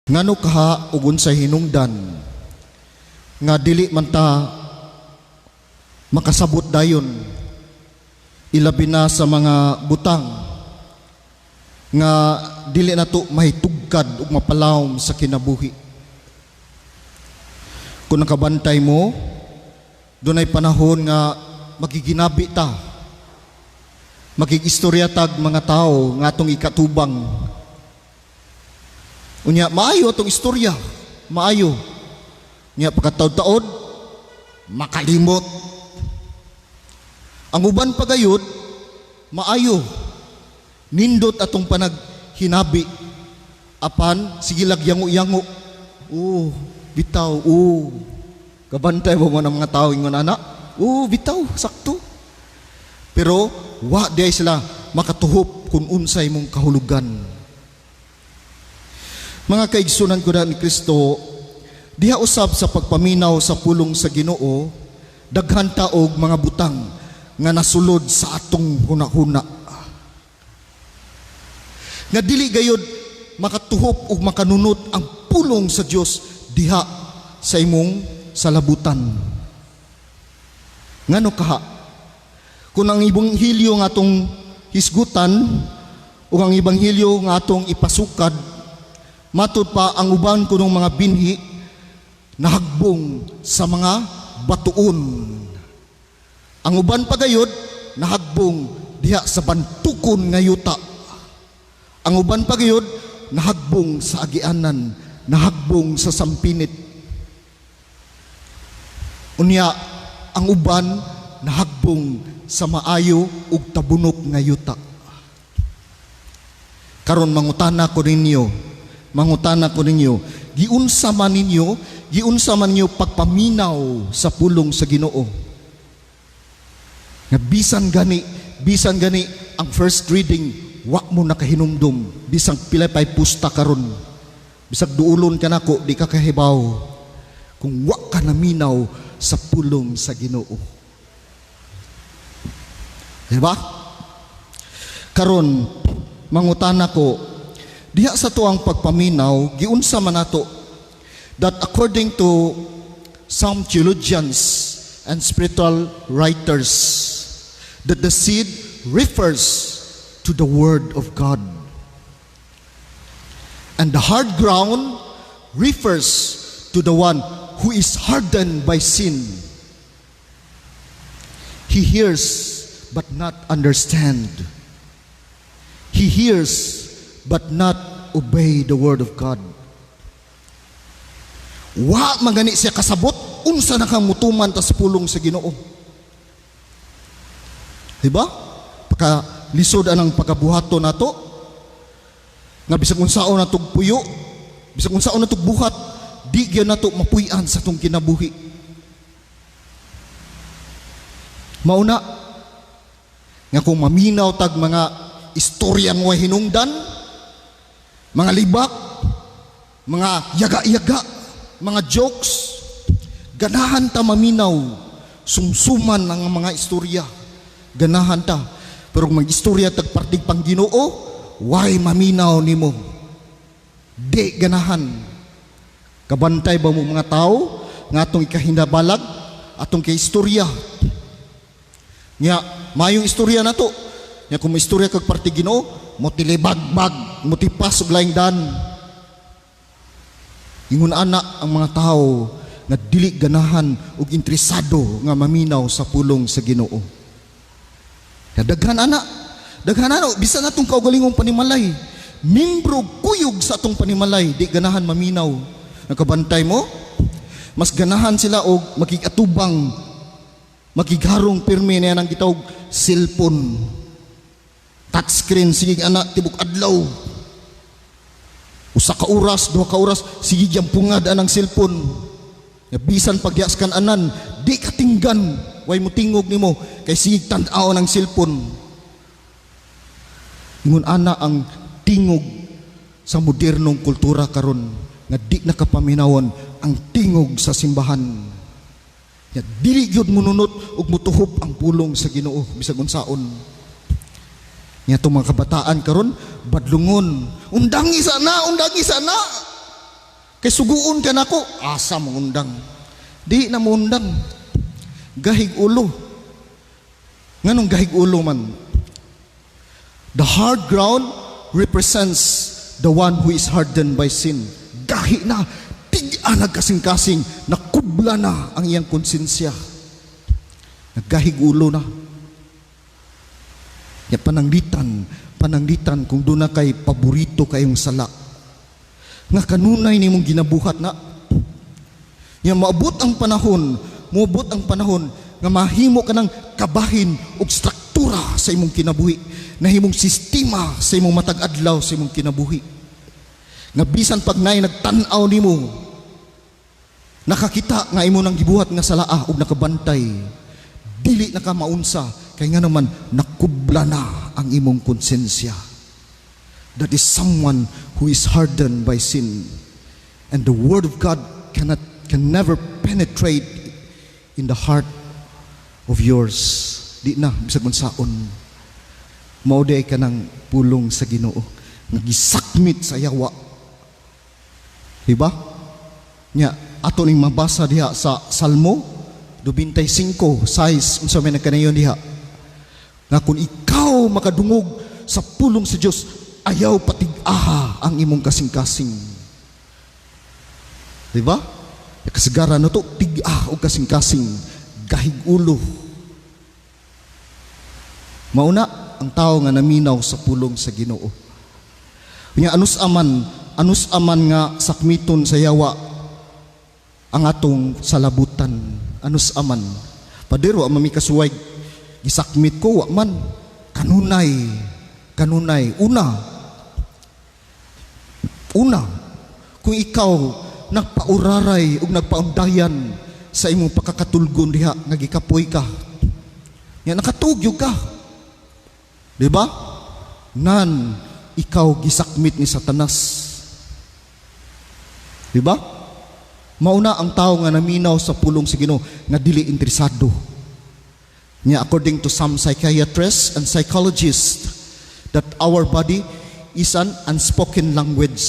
Ngano kaha ug unsay hinungdan nga dili man ta makasabot dayon, ilabi na sa mga butang nga dili nato mahitugkad ug mapalawom sa kinabuhi? Kung nakabantay mo, dunay panahon nga magiginabi ta, makigistorya tag mga tao nga atong ikatubang. Unya maayo atong istorya, maayo. Unya pagkataod-taod, makalimot. Ang uban pa gayud, maayo. Nindot atong panaghinabi. Apan sige lag yango-yango. Oh, bitaw, oh. Kabantay mo mo ng mga tao ingon ana? Oh, bitaw, sakto. Pero wa diay sila makatuhop kung unsay mong kahulugan. Mga kaigsunan ko na ni Kristo, diha usab sa pagpaminaw sa pulong sa Ginoo, daghan ta og mga butang nga nasulod sa atong hunahuna nga dili gayod makatuhop ug makanunot ang pulong sa Dios diha sa imong salabutan. Ngano kaha? Kung ang ebanghelyo nga atong hisgutan ug ang ebanghelyo nga atong ipasukad, matud pa ang uban kunong mga binhi nahagbong sa mga batuon. Ang uban pa gayod nahagbong diha sa bantukon nga yuta. Ang uban pa gayod nahagbong sa agianan, nahagbong sa sampinit. Unya ang uban nahagbong sa maayo ug tabunok nga yuta. Karon mangutana ko ninyo, mangutana ko ninyo, giunsa man ninyo pagpaminaw sa pulong sa Ginoo? Nga bisan gani ang first reading wa mo nakahinumdum, bisang pila pay pusta karon. Bisag duulon ka nako, di ka kahibaw kung wa ka naminaw sa pulong sa Ginoo. Diba? Karon mangutana ko, diha sa tuang pagpaminaw, giunsa man nato that according to some theologians and spiritual writers, that the seed refers to the word of God and the hard ground refers to the one who is hardened by sin. He hears but not understand. He hears but not obey the word of God. Wa magani siya kasabot unsa na kang mutuman ta sa pulong sa Ginoo. Diba? Paka lisod anang pagkabuhato nato nga bisag unsaon natog puyo, bisag unsaon natog buhat, di gyud nato mapuy-an sa atong kinabuhi. Mauna nga kung maminaw tag mga istorya nga way hinungdan, mga libak, mga yaga-yaga, mga jokes, ganahan ta maminaw, sumsuman ang mga istorya. Ganahan ta. Pero kung mag-istorya tag partig pang Ginoo, way maminaw nimo? Di ganahan. Kabantay ba mo mga tao nga atong ikahinabalag, atong kay istorya? Nya, mayong istorya na to. Nya kung may istorya kag parte Ginoo, mo tilibagbag, mo tipas og laing dan. Ingon ana ang mga tao nga dili ganahan ug interesado nga maminaw sa pulong sa Ginoo. Ya, daghan ana, daghan ana bisan atong kaugalingong panimalay, membro kuyog sa atong panimalay di ganahan maminaw. Nakabantay mo? Mas ganahan sila og makig-atubang, makigharong pirmi niya ng gitawag cellphone. Touchscreen, sige ana tibok adlaw. Usa ka oras, 2 ka oras, sige gyang pungad anang cellphone. Nga bisan pagyas kan anan, di katinggan, way mo tingog nimo kay sige tan-aw ng cellphone. Ingon ana ang tingog sa modernong kultura karon nga di nakapaminawon ang tingog sa simbahan. Nga dili gyud mununot ug mutuhop ang pulong sa Ginoo bisag unsaon. Nya itong mga kabataan karon badlungon, "Undangi sana, undangi sana." Kay suguon ka nako, asa mo undang? Di na mo undang. Gahig ulo. Nganong gahig ulo man? The hard ground represents the one who is hardened by sin. Gahi na, tig-a nagkasing-kasing, nakubla na ang iyang konsensya. Nagahig ulo na. Ya pananglitan, pananglitan kung doon na kay paborito kayong sala. Nga kanunay nimong ginabuhat na. Ya maabot ang panahon, moabot ang panahon nga mahimo ka ng kabahin og struktura sa imong kinabuhi, nahimong sistema sa imong matag adlaw sa imong kinabuhi. Nga bisan pag naay nagtan-aw nimo, nakakita nga imo nang gibuhat nga salaa ug nakabantay, dili na ka maunsa kay nga naman nakubla na ang imong konsensya. That is someone who is hardened by sin. And the word of God can never penetrate in the heart of yours. Di na bisag unsaon. Mao diay kanang pulong sa Ginoo nga gisakmit sa yawa. Diba? Nya ato ning mabasa diha sa Salmo 25:6, unsa may nagkanayon diha? Nga kung ikaw makadungog sa pulong sa Dios, ayaw patig-aha ang imong kasing-kasing. Di ba? Kasagaran na to, tig-a og kasing-kasing, gahig ulo. Mauna ang tao nga naminaw sa pulong sa Ginoo. Nya anus aman nga sakmiton sa yawa ang atong salabutan. Anus aman. Pader, wa man mi kasuway gisakmit ko, wa man. Kanunay, kanunay. Una, una, kung ikaw nagpauraray ug nagpaundayan sa imong pakakatulgon diha nga gikapoy ka. Nga nakatugyo ka. Di ba? Nan ikaw gisakmit ni Satanas. Di ba? Mauna ang tao nga naminaw sa pulong sa Ginoo nga dili interesado. Nya according to some psychiatrists and psychologists that our body is an unspoken language.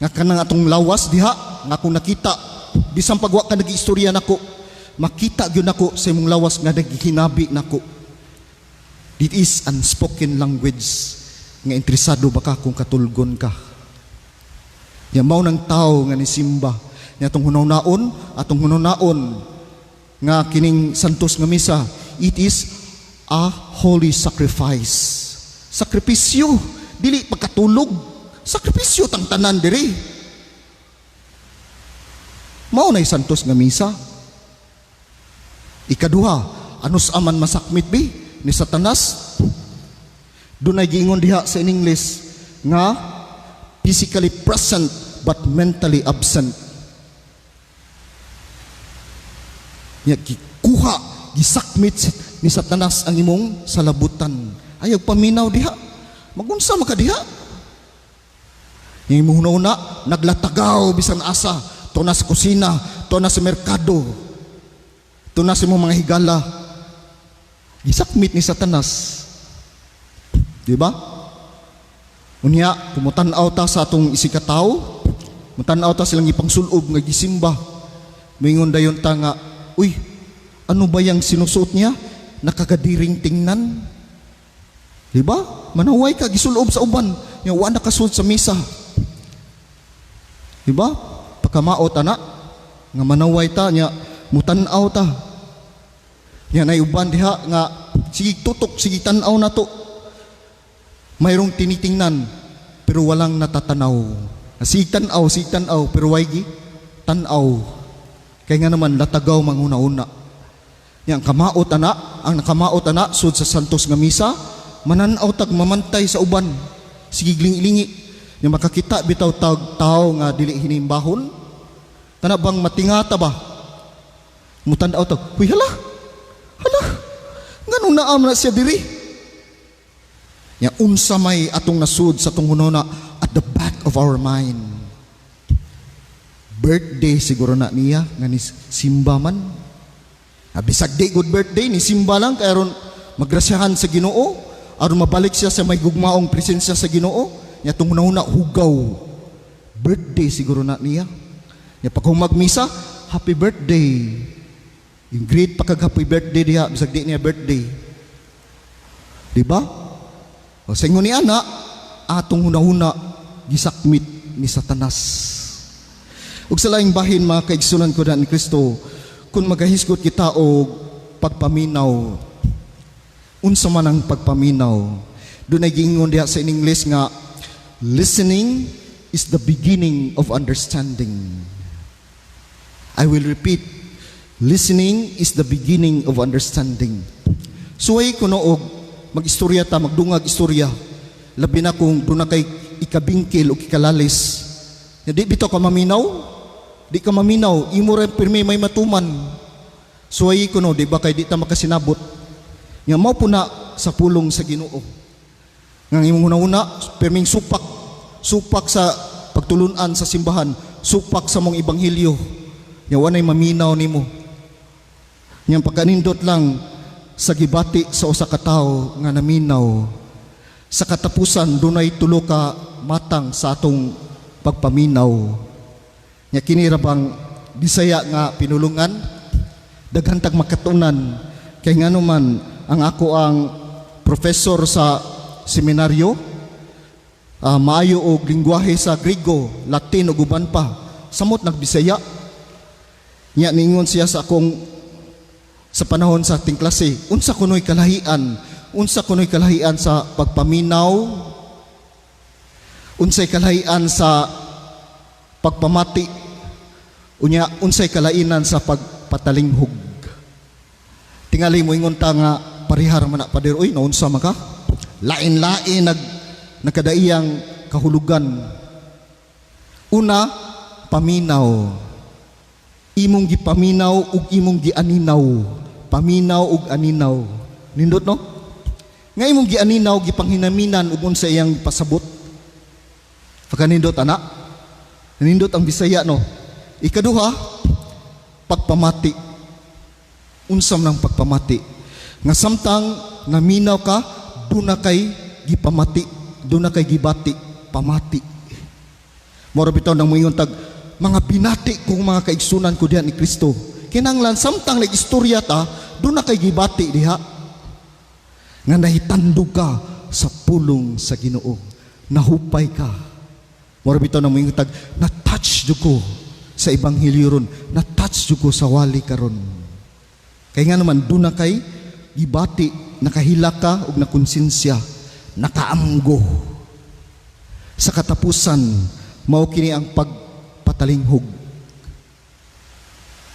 Nga kanang atong lawas diha nga kung nakita bisan pag wa ka nag-istorya nako, makita gyud nako sa imong lawas nga naghihinabi nako. It is unspoken language nga interesado ba ka kung katulgon ka. Nya mao nang tao nga nisimba nya atong hunahunaon nga kining santos nga misa, it is a holy sacrifice. Sakripisyo, dili pagkatulog. Sakripisyo tang tanan diri. Mao nay santos nga misa. Ikaduha, anus aman masakmit bi ni Satanas? Dunay giingon diha sa in English nga physically present but mentally absent. Nya gikuha, gisakmit ni Satanas ang imong salabutan. Ayaw paminaw diha. Magunsa maka diha. Yung imong hunahuna, naglatagaw bisan asa. To na sa kusina, to na sa merkado, to na sa imong mga higala. Gisakmit ni Satanas. Di ba? Unya, kung mutan-aw ta sa atong isigkatawo, mutan-aw ta silang ipangsulob nga gisimba. Moingon dayon ta nga, "Uy, ano ba yang sinusuot niya? Nakagadiring tingnan." Di ba? Manaway ka, gisulob sa uban. Yung wa nakasuot sa misa. Di ba? Pagkamaot, ana, nga manaway ta, nya, mutan-aw ta. Nya nay uban diha nga, sige tutok, sige tan-aw na to. Mayroong tinitingnan, pero walang natatanaw. Sige tan-aw, pero way gi tan-aw. Kaya nga naman, latagaw manghuna-una. Nya, ang kamaot ana, ang nakamaot ana, sud sa santos nga misa, mananaw tag mamantay sa uban. Sige lingi-lingi. Nya makakita bitaw tag tao nga dili hinimbahon. Kana bang matingata ba? Mutan-aw tag, "Huy, hala. Hala. Nganong naa man na siya diri?" Nya unsa may atong nasud sa atong hunahuna at the back of our mind? Birthday siguro na niya nga ni simba man. Ah, bisag di good birthday ni simba lang kay aron magrasyahan sa Ginoo, aron mabalik siya sa may gugmaong presensya sa Ginoo. Nya atong hunahuna hugaw. Birthday siguro na niya. Nya pag misa, "Happy birthday." Yung greet pa kag "happy birthday" diha bisag di niya birthday. Di ba? O sa ingon ni ana, atong hunahuna gisakmit ni Satanas. Ug sa laing bahin, mga kaigsunan ko ni Kristo, kung magahisgot kita og pagpaminaw, unsa man ang pagpaminaw? Dunay giingon diha sa English nga listening is the beginning of understanding. I will repeat, listening is the beginning of understanding. Suway kuno og mag-istorya ta, magdungag istorya, labi na kung duna kay ikabingkil o ikalalis. Nga di bitaw ka maminaw, di ka maminaw, imo ra pirmi may matuman. Suway kuno, di ba, kay di ta makasinabot. Nga mao po na sa pulong sa Ginoo. Nga ang imong hunahuna, pirming supak, supak sa pagtulunan sa simbahan, supak sa mong ebanghelyo. Nga wanay maminaw nimo. Nga pagkanindot lang sa gibati sa usa ka tawo nga naminaw. Sa katapusan, dunay tulo ka matang sa atong pagpaminaw. Nya kini ra bang Bisaya nga pinulungan, daghan tag makatunan, kay ngano man ang ako ang professor sa seminaryo, maayo og lingwahe sa Griego, Latin ug uban pa. Samot nagbisaya. Nya ningon siya sa akong sa panahon sa ating klase, unsa kuno'y kalahian? Unsa kuno'y kalahian sa pagpaminaw? Unsay kalahian sa pagpamati? Unya, unsay kalainan sa pagpatalinghog? Tingali mo ingon ta nga parihar man na, pader, uy, naunsa man ka? Lain-lain nagkadaiyang kahulugan. Una, paminaw. Imong gipaminaw ug imong gianinaw. Paminaw ug aninaw. Nindot, no? Nga imong gianinaw, gipanghinaminan ug unsa iyang pasabot. Pagkanindot ana. Nindot ang Bisaya, no? Ikaduha, pagpamati. Unsa man ang pagpamati? Nga samtang naminaw ka, duna kay gipamati, duna kay gibati, pamati. Mora bitaw nang moingon tag mga binati kong mga kaigsunan ko diha ni Kristo. Kinanglan samtang nag-istorya ta, duna kay gibati diha. Nga nahitandog ka sa pulong sa Ginoo. Nahupay ka. Mora bitaw nang moingon tag na-touch jud ko sa ebanghelyo ron, na-touch jud ko sa wali karon. Kay nga naman duna kay gibati, nakahilak ka ug nakonsensya, nakaamgo. Sa katapusan, mao kini ang pagpatalinghog.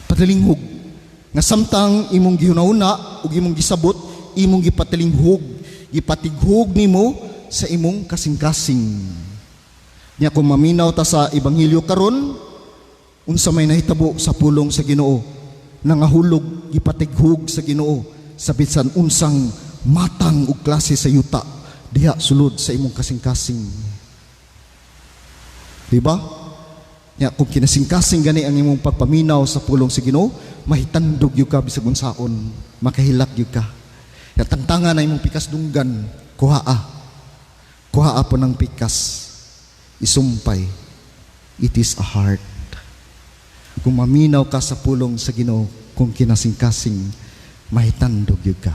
Patalinghog nga samtang imong gihunahuna ug imong gisabot, imong gipatalinghog, gipatighog nimo sa imong kasing-kasing. Nya kung maminaw ta sa ebanghelyo karon, unsa may nahitabo sa pulong sa Ginoo? Nangahulog, gipatighog sa Ginoo sa bisan unsang matang ug klase sa yuta diha sulod sa imong kasing-kasing. Di ba? Nya kung kinasing-kasing gani ang imong pagpaminaw sa pulong sa Ginoo, mahitandog gyud ka bisag unsaon, makahilak gyud ka. Nya tangtangan na imong pikas dunggan, kuhaa. Kuhaa po ng pikas. Isumpay. It is a heart. Kung maminaw ka sa pulong sa Ginoo, kung kinasing-kasing, mahitandog gyud ka.